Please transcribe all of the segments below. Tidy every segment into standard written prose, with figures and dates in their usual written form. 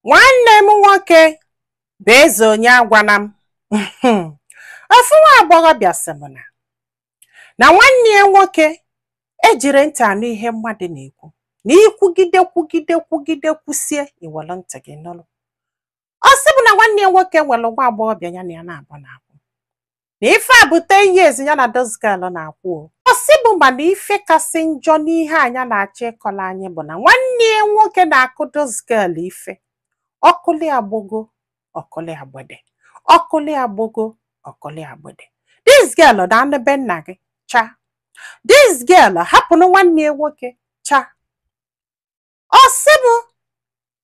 Nwanne m nwoke bụ eze onye agwana m. Ofu nwa agbọghọbịa sị m na nwanne ya nwoke ejiri ntị anụ ihe mmadụ na-ekwu, na ikwugide kwugide kwugide kwusie iwelu ntị gị nụrụ. Ọ sị bụ na nwanne ya nwoke nwere nwa agbọghọbịa ya na ya na-abụ na-akwụ, na ife a bụ 10 years ya na this girl na-akwụ o. Ọ sị bụ mana ife kasị njọ n'ihe anya na-achọ ịkọrọ anyị bụ na nwanne ya nwoke na-akụ this girl ife ọkụli agbogo, ọkụli agbede, ọkụli agbogo, ọkụli agbede. This girl na be nna gị cha, this girl hapụrụ nwanne ya nwoke cha. Ọ sị bụ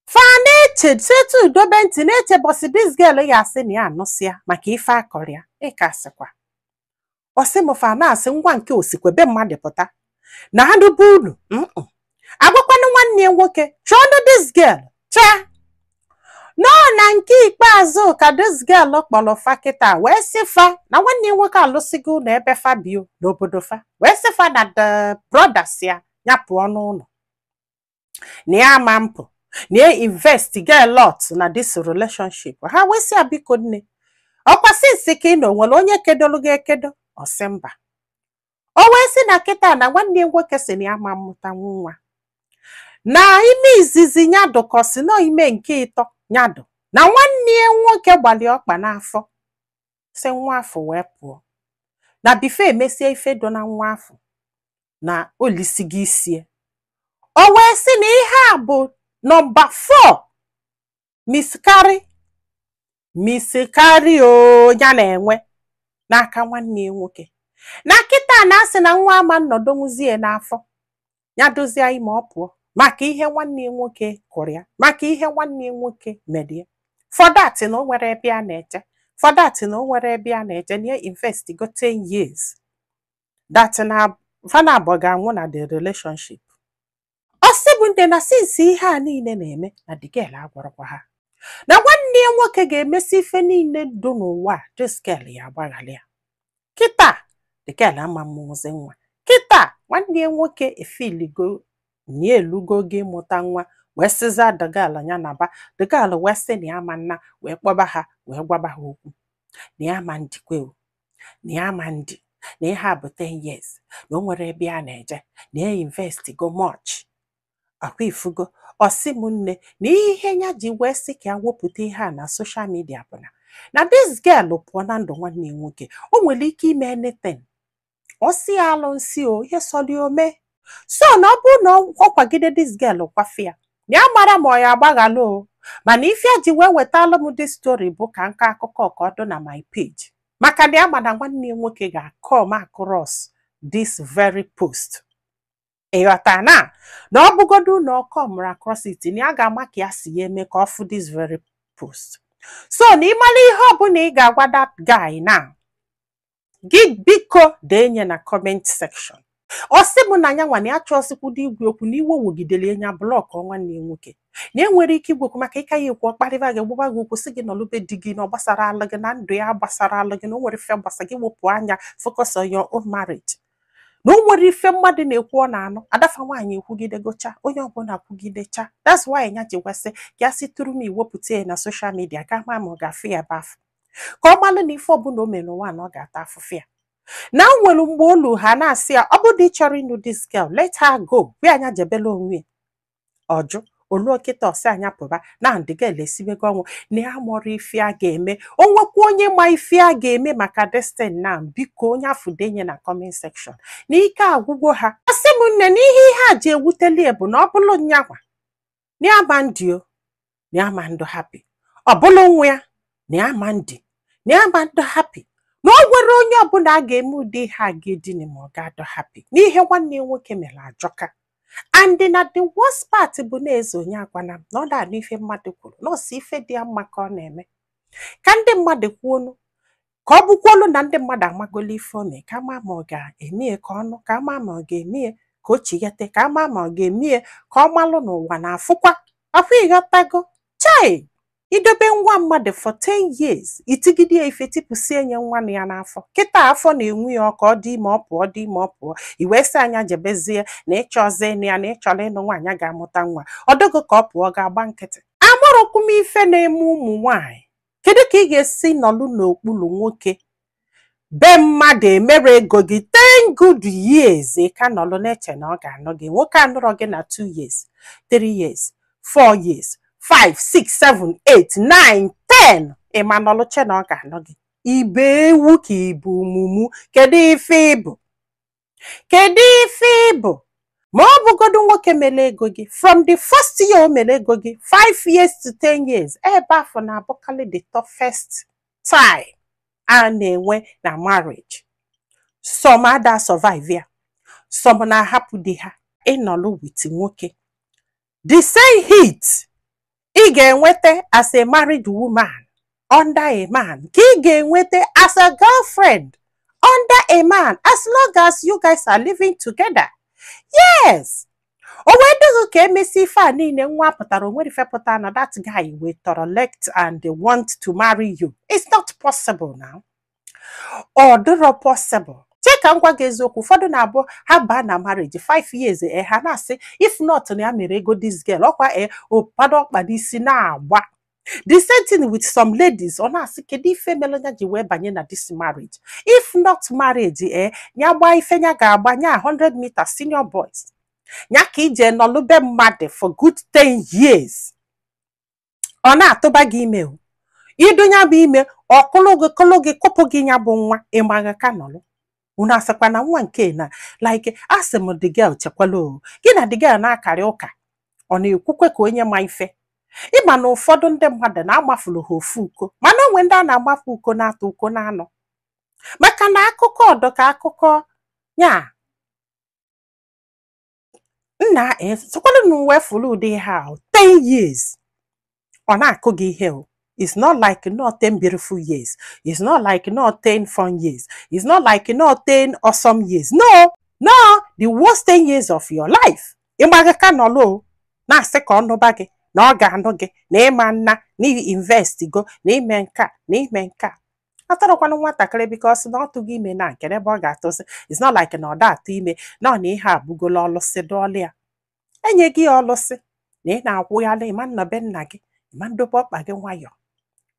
fa na-eche setu dobe ntị na-eche bọsị this girl ya asị na ya anụsịa maka ife akọrọ ya ịka sịkwa. Ọ sị m fa na-asị ngwa nke osikwe be mmadụ pụta na anụbe unu agwakwanụ nwanne ya nwoke chọọnụ this girl cha. Nọọ na nke ikpeazụ ka this girl kpọrọ fa kịta wee sị fa na nwanne ya nwoke alụsịgo ụlọ ebe fa bio n'obodo fa, wee sị fa na the brothers ya ya pụọ n'ụlọ, na ya ama mpụ, na ya invest get a lot na this relationship. Ha wee sị ya, biko nne, ọkwa sinsi ka ị nọ nwere onye kedolu gị ekedo? Ọ sị mba. O wee sị na kịta na nwanne ya nwoke sị na ya ma mmụtanwu nwa, na ime izizi ya dụkọsị nọ ime nke ịtọ ya dụ, na nwanne ya nwoke gbalị ọkpa n'afọ sị nwa afọ wee pụọ, na before emesie ife do na nwa afọ na olisigo isie. O wee sị na ihe a bụ number 4 miscarry o ya na-enwe n'aka nwanne ya nwoke, na kịta na-asị na nwa ama nnọdonwuzie n'afọ ya dozie ime ọ pụọ maka ihe nwanne ya nwoke kụrụ ya, maka ihe nwanne ya nwoke mere ya. For that na o nwere ebe a na-eje, for that na o nwere ebe a na-eje, na ya invest go 10 years that na fana abụọ ga-anwụ na the relationship. Ọ sị bụ ndị na since ihe a niile na-eme na the girl agwarọkwa ha na nwanne ya nwoke ga-emesi ife niile dị n'ụwa a, this girl ya agbaghalị ya. Kịta the girl ama mmụọzi nwa. Kịta nwanne ya nwoke efiligo na ya elugo ogo ịmụta nwa, wee sịza the girl ya naba. The girl wee sị na ya ama nna, wee kpọba ha wee gwaba ha okwu na ya ama ndikwe o, na ya ama ndị na ihe a bụ 10 years, na o nwere ebe a na-eje, na ya invest go much akwa ifugo. Ọ sị m nne, na ihe ya ji wee sị ka ya wepụta ihe a na social media bụ na this girl pụọ na ndụ nwanne ya nwoke, o nwere ike ime anything. Ọ sị ya alụ nsị o ihe sọrọ ya ome. So na ọ bụrụ na ọ kwagide this girl kwafe ya, na ya mara ma ọ ya agbaghalụ o. Mana ife ya ji wee wetalụ m this story bụ ka nka akụkọ ka ọ dị na my page, maka na ya ma na nwanne ya nwoke ga-come across this very post. Ịghọta na ọ bụgodu na ọ come across it, na ya ga-ama ka ya si ya eme ka ọ fụ this very post. So na ịmara ihe ọbụla ị ga-agwa that guy now gị, biko deenye na comment section. Ọ sị m na ya nwa na ya chọọsikwudo igwe okwu na iwe wogidere ya block nwanne ya nwoke, na enwere ike igwe okwu maka ịka ya ekwu ọkparịba gị, gbụba gị okwu, sị gị nọlụbe di gị, na ọ gbasara alụ gị na ndụ ya gbasara alụ gị, na o nwere ife gbasa gị, wepụ anya, focus on your own marriage, na o nwere ife mmadụ na-ekwu ọ na-anụ adafa nwaanyị ekwugidegocha onye ọbụla kwugidecha. That's why ya ji gwasị ka ya si tụrụ m iwepụta ya na social media ka ma ọ ga-afụ ya ebe afọ, ka ọ malụ na ife ọbụla o mere n'ụwa na ọ ga-ata afụfụ ya. Na o nwere mgbe olu ha na-asị ya, ọ bụrụ na ị chọrọ ịnụ this girl, let her go, gwa anya jebela onwe ya. Ọjụ oluo kịta ọsị anya pụba na the girl esiwego ọnwụ na ya mụrụ ife a ga-eme. O nwekwa onye ma ife a ga-eme maka destin na biko onye afụ denye na comment section, na ike agwụgwọ ha. Asị m nne, na ihe ihe a ji ewuteli bụ na ọ bụrụ nyanwa na ya ma ndị o na ya ma ndụ happy, ọ bụrụ nwa ya na ya ma ndị na ya ma ndụ happy, na o nwere onye ọbụla a ga-eme ụdị ihe a ga-edini ma ọ ga-adọ happy n'ihe nwanne ya nwoke mere ajọka. And na the worst part bụ na eze onye agwana m na ọ na-anụ ife mmadụ kwuru, na ọsọ ife dị ya mma ka ọ na-eme, ka ndị mmadụ kwuonu, ka ọ bụkwolu na ndị mmadụ amagolo ife o mee, ka ama ma ọ ga-emie ka ọnụ, ka ama ma ọ ga-emie ka o chighete, ka ama ma ọ ga-emie ka ọ malụ n'ụwa na-afụkwa akwa. Ịghọtago chai, idobe nwa mmadụ for 10 years, itigide ya ife, tipụsie nye nwa na ya n'afọ, kịta afọ na-enwu ya ọka, ọ dị ime ọ pụọ, dị ime ọ pụọ, i wee sị anya jebezie na ịchọzi ịnụ ya, na ịchọrọ ịnụ nwaanyị ga-amụta nwa, ọ dịgo ka ọ pụọ ga-agba nkịtị. Amụrụ Amarọkwu m ife na-eme ụmụ nwanyị. Kedu ka ị ga-esi nọlụ n'okpuru nwoke be mmadụ emere ego gị 10 good years, ị ka nọlụ na-eche na ọ ga-anụ gị? Nwoke anụrọ gị na 2 years, 3 years, 4 years, 5, 6, 7, 8, 9, 10, ị ma nọlụ che na ọ ga-anụ gị? Ibe ewu ka ibu mumu. Kedu ife ịbụ? Kedu ife ịbụ? Ma ọ bụgodu nwoke mere ego gị from the first year o mere ego gị, 5 years to 10 years, ebe afọ na-abụkarị the toughest time a na-enwe na marriage. Some ada survive ya, some na-ahapụ di ha. Ịnọlụ with nwoke, the same heat ị ga-enweta as a married woman under a man ka ị ga-enweta as a girlfriend under a man, as long as you guys are living together. Yes, o wee dịghị ka emesi ife a niile, nwa pụtara, onwere ife pụtara na that guy will tolerate and they want to marry you. It's not possible now. Ọ dịrọ possible. Chee ka m gwa gị eziokwu, ụfọdụ na-abụ ha baa na marriage 5 years, e ha na-asị, if not na ya mere ego this girl, ọkwa e ụpado ọkpa n'isi na-agba. The same thing with some ladies. Ọ na-asị, kedu ife mere ya ji wee banye na this marriage? If not marriage, e ya gbaa ife ya ga-agba nya 100 meters senior boys ya ka ije nọlụbe mmadụ for good 10 years, ọ na-atụba gị ime, o idu ya bụ ime, ọkụlụ gị kụlụ gị, kụpụ gị ya bụ nwa. Ịmaghị ka nọlụ unu asịkwa na nwa nke na like asị m, the girl, chekwala o, gị na the girl na-akarị ụka, ọ na-ekwukwe ka onye ma ife. Ịma na ụfọdụ ndị mmadụ na-amafuru ha ofu uko, mana onwe ndị a na-amafu uko na-atọ uko na-anọ, maka na akụkọ ọdọ ka akụkọ ya nna sokwala na uwe fụrụ ụdị ihe ahụ. 10 years ọ na-akụ gị ihe o. It's not like not 10 beautiful years. It's not like not 10 fun years. It's not like not 10 awesome years. No, the worst 10 years of your life. Ịgbaghị ka nọlụ o na-asị ka ọ nụba gị, na ọ ga-anụ gị, na ịma nna na invest go na ime nka na ime nka atọrọkwanụ nwatakịrị, because na ọ tụghị ime na nke ebe ọ ga-atụzi. It's not like na ọ da atụ ime na ọ na ihe abụgola ọlụsị dụọlụ ya, enye gị ya ọlụsị na ị na-akwụghalị, ịma nnọbe nna gị, ịma ndobe ọkpa gị nwayọọ.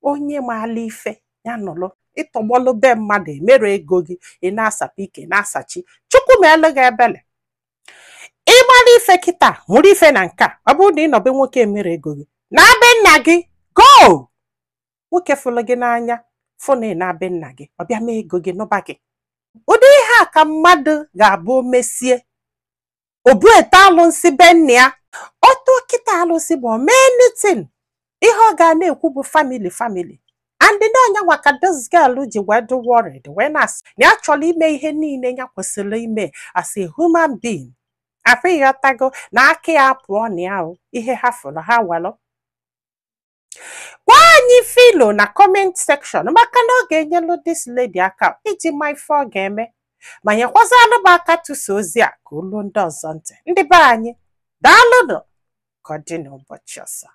Onye maala ife ya nụlụ ịtọgbọlụ be mmadụ emere ego gị, ị na-asapụ ike na-asachi. Chukwu ma elu gị ebele. Ịgbara ife kịta mụrụ ife na nke a, ọ bụrụ na ị nọbe nwoke emere ego gị na be nna gị, go nwoke fụlụ gị n'anya, fụ na ị na-be nna gị, ọ bịa mee ego gị, nụba gị. Ụdị ihe a ka mmadụ ga-abụ o mesie obu ete alụnsị be nna ya, ọtụ kịta alụsị bụ mee anything. Ihe ọ ga na-ekwu bụ family, family, and ndị ọnya nwa ka this girl ji wee dị worried, wee na-asị na ya chọrọ ime ihe niile ya kwesịrị ime as a human being. Afọ ịghọtago na aka ya pụọ na ya o ihe ha fụrụ ha welụ. Gwa anyị filo na comment section, maka na ọ ga-enyelu this lady aka iji ma ife ọ ga-eme, ma nyekwazalụ m aka tụsa ozi a ka olu ndị ọzọ ntị. Ndị be anyị, daalụnụ. Ka ọ dị n'ụbọchị ọzọ.